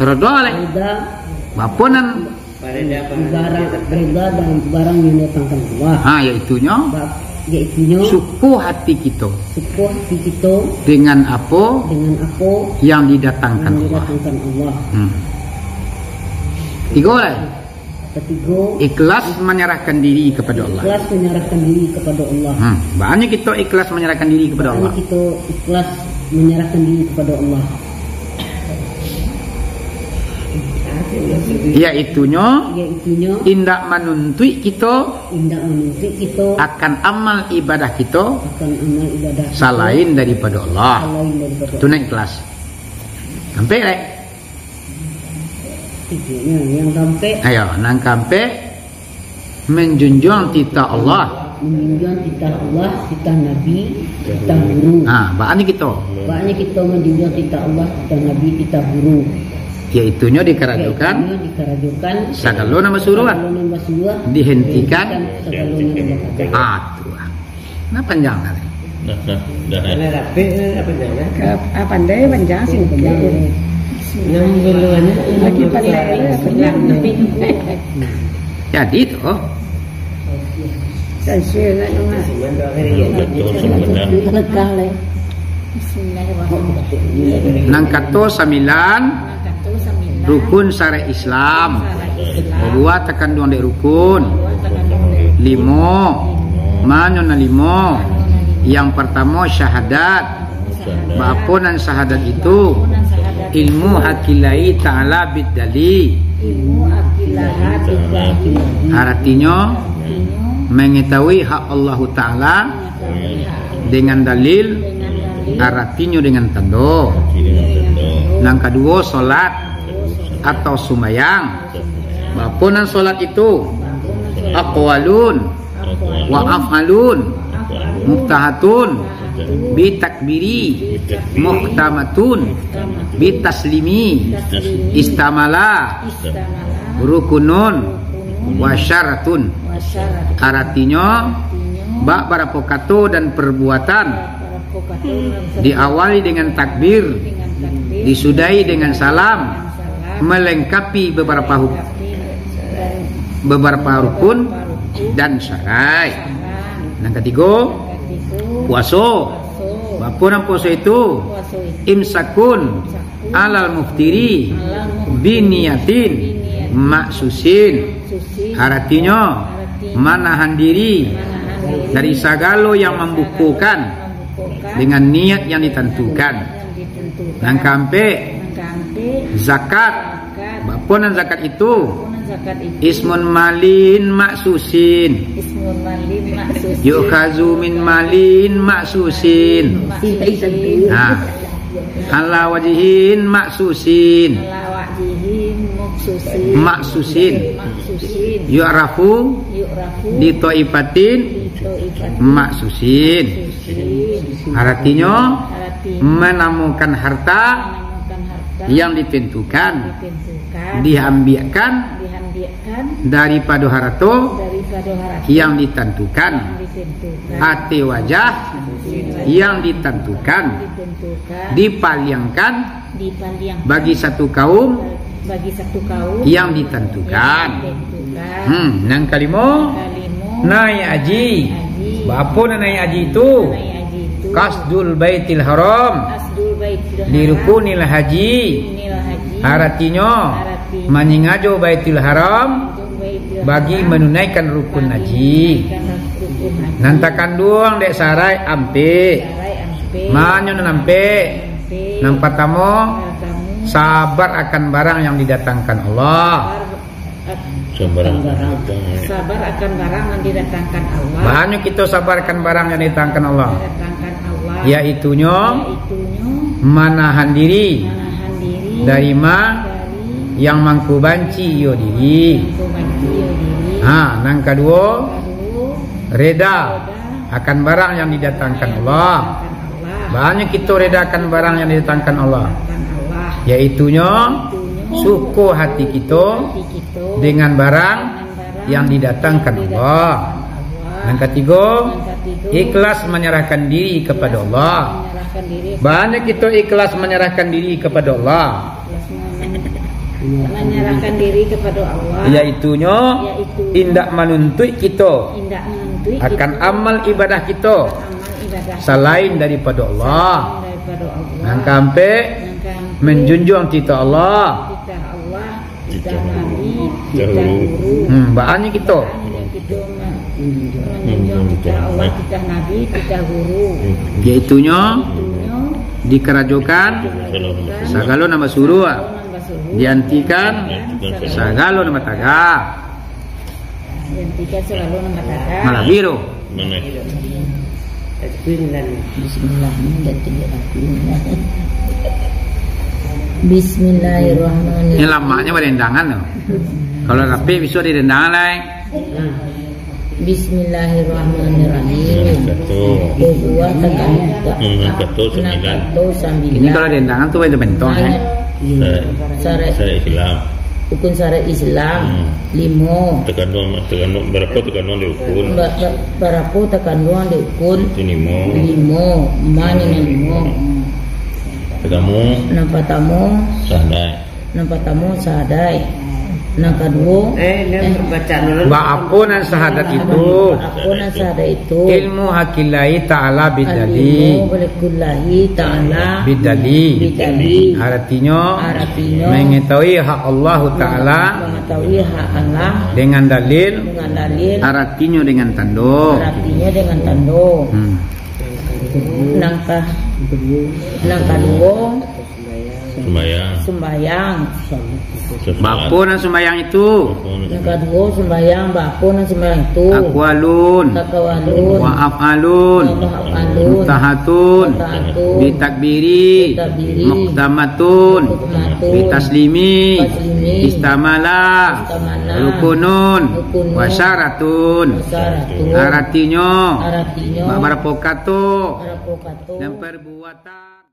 Reda lai. Reda. Bapo nan? Barang, reda dan barang yang didatangkan Allah. Ha, yaitunyo. Ba-, yaitunyo. Suko hati kito. Suko hati kito. Dengan apo? Dengan apo? Yang didatangkan Allah. Yang didatangkan Allah. Hmm. Tigo lai. Katigo, ikhlas manyarahkan diri kapado Allah. Ikhlas manyarahkan diri kapado Allah. Hmm. Baa nyo kito ikhlas manyarahkan diri kapado Allah? Baa nyo kito ikhlas manyarahkan diri kapado Allah? Yaitunyo, yaitunyo, indak manuntuik kito, indak manuntuik kito, akan amal ibadah kito, akan amal ibadah kito, salain daripado Allah. Salain daripado Allah. Tu nan ikhlas. Ampek lai. Tigo, nan kaampek. Ayo, nan kaampek, manjunjuang titah Allah. Manjunjuang titah Allah, titah Nabi, titah guru. Ha, baa nyo kito? Baa nyo kito manjunjuang titah Allah, titah Nabi, titah guru? Yaitunyo dikarajokan. Yaitunyo dikarajokan. Sagalo nan basuruah. Sagalo nan basuruah. Dihentikan. Dihentikan sagalo nan basuruah. Ah, tu lah. Nah, panjang tadi. Nah, nah, dah, dah. Dah rapih, dah panjang, dah. Ka-, ah, pandai panjang singkek. Yang duluan, lagi pandai, panjang. Jadi tu. Kan sih, nak dengar. Betul, sebenarnya. Lekah lah. Bismillahirrahmanirrahim. Nan kato sambilan. Rukun syarat Islam. Babuah takanduang dek rukun. Limo. Manyo nan limo? Yang partamo syahadat. Baapo nan syahadat itu? Ilmu hakillahi ta'ala bidalil. Aratinyo, mangatahui hak Allahu Ta'ala dengan dalil, aratinyo dengan tando. Nan kaduo, solat atau sumbayang. Baapo nan solat itu? Aqwalun wa af'alun, muftahatun, bitakbiri, muhtamatun, bitaslimi, istamala, rukunun, wa syaratun. Aratinyo, bak barapo kato dan perbuatan diawali dengan takbir, disudahi dengan salam, melengkapi beberapa hu-, beberapa rukun dan syarat. Nan katigo, puaso. Baapo nan puaso itu? Imsakun alal muftiri biniyatin maksusin. Aratinyo, manahan diri dari sagalo yang mambukokan dengan niat yang ditantukan. Nan kaampek, zakat. Bapa nan zakat itu? Bapa nan zakat itu? Ismun malin maksusin. Ismun malin maksusin. Yu'khazu min malin maksusin. Maksusin. Nah. Ala wajihin maksusin. Ala wajihin maksusin. Maksusin. Maksusin. Yu'rafu. Yu'rafu. Di toifatin. Di toifatin. Maksusin. Maksusin. Aratinyo, aratinyo, menemukan harta, menemukan harta yang ditentukan, ditentukan, diambiakkan, diambiakkan, daripado harato, daripado harato, yang ditentukan, yang ditentukan, ateh wajah, ateh wajah, yang ditentukan, ditentukan, dipaliangkan, dipaliangkan, bagi satu kaum, bagi satu kaum, yang ditentukan, yang ditentukan. Hmm, nan kalimo, kalimo, naik haji. Haji. Bapa nan naik haji itu? Naik haji itu. Qasdul Baitil Haram. Qasdul Baitil Haram. Lirukunil haji. Rukunil haji. Aratinyo, aratinyo, manyengajo Baitul Haram, manyengajo Baitul Haram, bagi menunaikan rukun haji. Bagi menunaikan rukun haji. Nan takanduang dek saraik ampek. Saraik ampek. Manyo nan ampek? Ampek. Nan patamo, patamo, sabar akan barang yang didatangkan Allah. Sabar, sabar akan barang yang didatangkan Allah. Banyak kita sabar akan barang yang didatangkan Allah. Didatangkan Allah. Yaitunyo, yaitunyo, manahan diri, manahan diri, dari ma, dari yang mangko banci iyo diri. Mangko banci iyo diri. Ha, nan kaduo, kaduo, reda, reda, akan barang yang didatangkan Allah. Didatangkan Allah. Banyak kita reda akan barang yang didatangkan Allah. Didatangkan Allah. Yaitunyo, yaitunyo, suko hati kita, hati kita, dengan barang, dengan barang yang didatangkan, yang didatangkan Allah. Allah. Nan katigo, nan katigo, ikhlas menyerahkan diri kepada Allah. Ikhlas menyerahkan diri. Banyak kita ikhlas menyerahkan diri kepada Allah. Ikhlas men-, menyerahkan diri kepada Allah. Yaitunyo, yaitunyo, indak manuntuik kita, indak manuntuik kita, akan amal ibadah kita, akan amal ibadah kita, salain daripada Allah. Salain daripada Allah. Nan kaampek, nan kaampek, menjunjuang titah Allah. Titah Allah. Titah Nabi, titah guru. Hmm, baa nyo kito? Baa nyo kito ma-, manjunjuang titah Allah, titah Nabi, titah guru. Yaitunyo, yaitunyo, dikarajokan, dikarajokan, sagalo nan basuruah, sagalo nan basuruah, diantikan, diantikan, sagalo nan batagah. Diantikan sagalo nan batagah. Malabi tu. Mana? Bismillah. Bismillah. Ini dah tinggi aku. Bismillahirrahmanirrahim. Ini lamaknyo badendangan tu. Kalau rapih, bisuak didendangan lai. Bismillahirrahmanirrahim. Satu. Buah takam. Hmm, satu sambilan. Satu sambilan. Ini kalau dendangan tu, itu bentuk, eh. Syarat, syarat Islam. Rukun syarat Islam, hmm, limo. Takanduang, takanduang, barapo takanduang di rukun? Ba-, ba-, barapo takanduang di rukun? Itu limo. Limo. Ma nyo nan limo? Partamo. Nan partamo. Sahadaik. Nan partamo sahadaik. Nan kaduo. Eh, nan, eh, bacaan dulu. Baapo nan syahadat itu? Baapo nan syahadat itu? Ilmu hakillahi ta'ala bidalil. Al-ilmu hakillahi ta'ala bidalil. Bidalil. Aratinyo, aratinyo, mangatahui hak Allah Ta'ala, mangatahui hak Allah, dengan dalil, dengan dalil, aratinyo dengan tando. Aratinyo dengan tando. Hmm. Nan ka-, nan kaduo, sumbayang. Sumbayang. Baapo nan sumbayang itu? Nan kaduo, sumbayang, baapo nan sumbayang itu? Aqwalun. Aqwalun. Wa af'alun. Wa af'alun. Muftahatun. Muftahatun. Bitakbiri. Bitakbiri. Muqtamatun. Muqtamatun. Bitaslimi. Taslimi. Istamala. Istamala. Rukunun. Rukunun. Wa syaratun. Wa syaratun. Aratinyo. Aratinyo. Ba-, barapo kato. Barapo kato. Nan perbuatan.